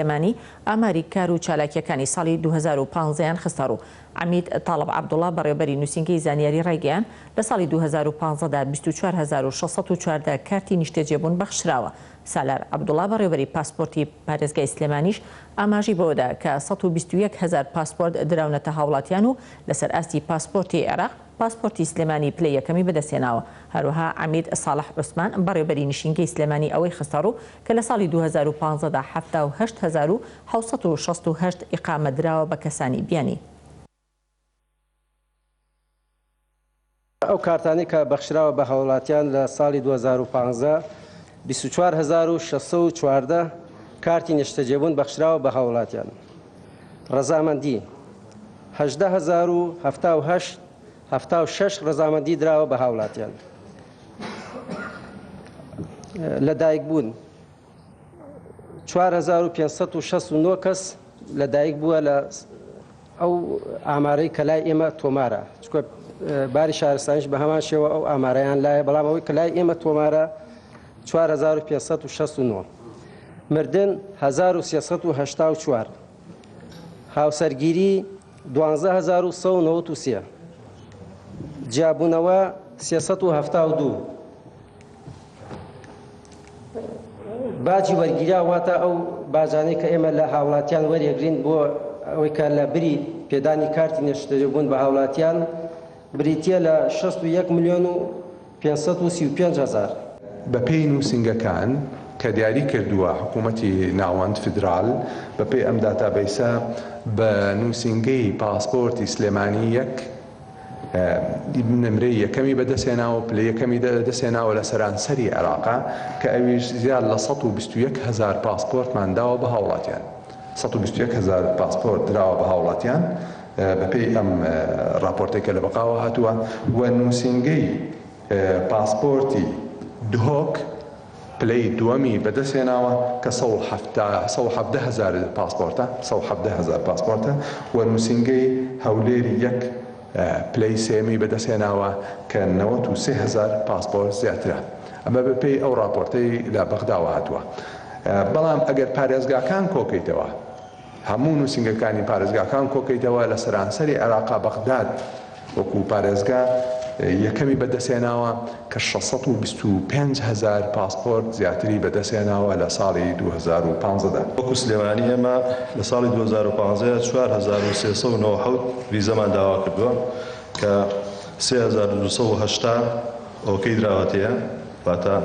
سلێمانی ئاماری کار و چالاکییەکانی ساڵی 2015 یان خستەڕوو. عەمید تاڵب عەبدوڵا بەڕێوەبەری نووسینگەی زانیاری ڕایگەیاند، لە ساڵی 2015 دا 24614 کارتی نیشتەجێبوون بەخشراوە. سالار عەبدوڵا بەڕێوەبەری پاسپۆرتی پارێزگای سلێمانیش ئاماژەی بەوەدا کە 121 هەزار پاسپۆرت دراونەتە هاوڵاتیان و لەسەر ئاستی پاسپۆرتی عێراق پاسپۆرتی سلێمانی پلەی یەکەمی بەدەستهێناوە. هەروەها عەمید ساڵح عوسمان، بەڕێوبەری نشینگەی سلێمانی ئەوەی خستەڕوو کە لە ساڵی 2015 دا 78768 ئیقامە دراوە بە کەسانی بیانی. ئەو کارتانەی کە بەخشراوە بە هاوڵاتیان لە ساڵی 2015، 24614 کارتی نیشتەجێبوون بەخشراوە بە هاوڵاتیان. ڕەزامەندی، 18078 76 ڕەزامەندی دراوە بە هاوڵاتیان. لەدایکبوون، 4569 کەس لەدایک بووە لە ئەو ئامارەی کە لای ئێمە تۆمارە، چونکە باری شارستانیش بە هەمان شێوە ئەو ئامارەیان لایە، بەڵام ئەوەی کە لای ئێمە تۆمارە 4569. مردن 1384، هاوسەرگیری 12193، جیابوونەوە 372. باجی وەرگیراو واتە ئەو باجانەی کە ئێمە لە هاوڵاتیان وەریەگرین بۆ ئەوەی کە لە بری پێدانی کارتی نیشتەجێبوون بە هاوڵاتیان بریتییە لە 61 ملیۆن و 535 هەزار. بەپێی نووسینگەکان کە دیاری کردووە حکوومەتی ناوەند، فیدرال، بەپێی ئەم داتابەیسە بە نووسینگەی پاسپۆرتی سلێمانی یەک نمرەی یەکەمی بەدەستهێناوە، پلەی یەکەمی دەستهێناوە لە سەرانسەری عێراقا، کە ئەویش زیاد لە 121 هەزار پاسپۆرتمان داوە بە هاوڵاتیان. 121 هەزار پاسپۆرت دراوە بە هاوڵاتیان بەپێی ئەم ڕاپۆرتەی کە لە بەغاوە هاتووە و نووسینگەی پاسپۆرتی دهۆک پلەی دووەمی بەدەستهێناوە کە 117 هەزار پاسپۆرتە، 117 هەزار پاسپۆرتە و نووسینگەی هەولێری یەک پلەی سێیەمی بەدەستهێناوە کە 93 هەزار پاسپۆرت زیاترە. ئەمە بەپێی ئەو ڕاپۆرتەی لە بەغداوە هاتووە. بەڵام ئەگەر پارێزگاکان کۆکەیتەوە، هەموو نووسینگەکانی پارێزگاکان کۆکەیتەوە لە سەرانسەری عێراقا بەغداد وەکو پارێزگا یەکەمی بەدەستهێناوە کە 625 هەزار پاسپۆرت زیاتری بەدەستهێناوە لە ساڵی 2015 دا. وەکو سلێمانی ئێمە لە ساڵی 2015 4397 ڤیزەمان داوا کردووە کە 3280 okay دراوەتەیە، واتە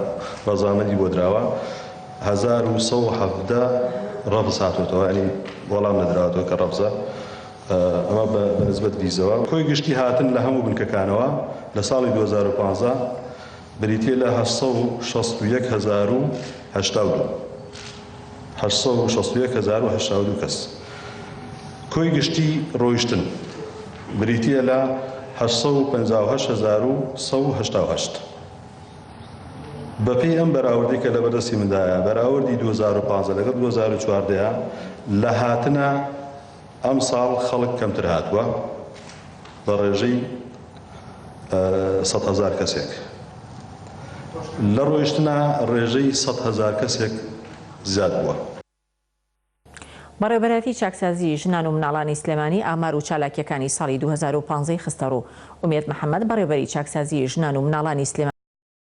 ڕەزامەندی بۆ دراوە، 1117 ڕەفز هاتووەتەوە، یانی وەڵام نەدراوەتەوە کە ڕەفزە. ئەمە بە نسبەت ڤیزەوە. کۆی گشتی هاتن لە هەموو بنکەکانەوە لە ساڵی 2015 بریتییە لە 861082 861082 کەس. کۆی گشتی ڕۆیشتن بریتییە لە 858188. بەپێی ئەم بەراوردەی کە لەبەردەستی مندایە، بەراوردی 2015 لەگەڵ 2014 لە هاتنە ئەمساڵ خەڵک کەمتر هاتووە بە ڕێژەی 100 هەزار کەسێک، لە ڕۆیشتنا ڕێژەی 100 هەزار کەسێک زیاد بووە. بەڕێوەبەرایەتی چاکسازی ژنان و مناڵانی سلێمانی ئامار و چالاکییەکانی ساڵی 2015 خستەڕوو. ئومێد محەمەد بەڕێوەبەری چاکسازی ژنان و مناڵانی سلێمانی.